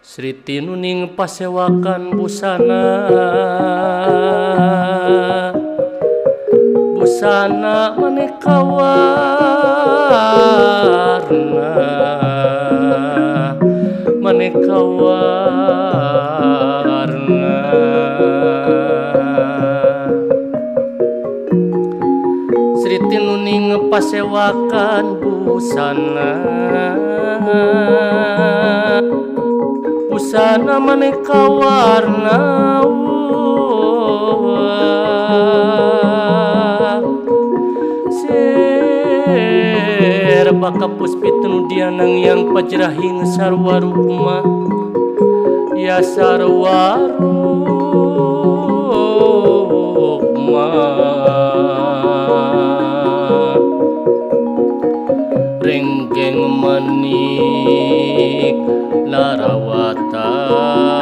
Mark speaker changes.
Speaker 1: Sri Tinuning pasewakan busana busana maneka warna maneka warna Sri Tinuning pasewakan busana busana maneka warna ser baka puspita nu dianang yang pajrahing sarwa rukma ya sarwa rukma renggeng manik narawatan.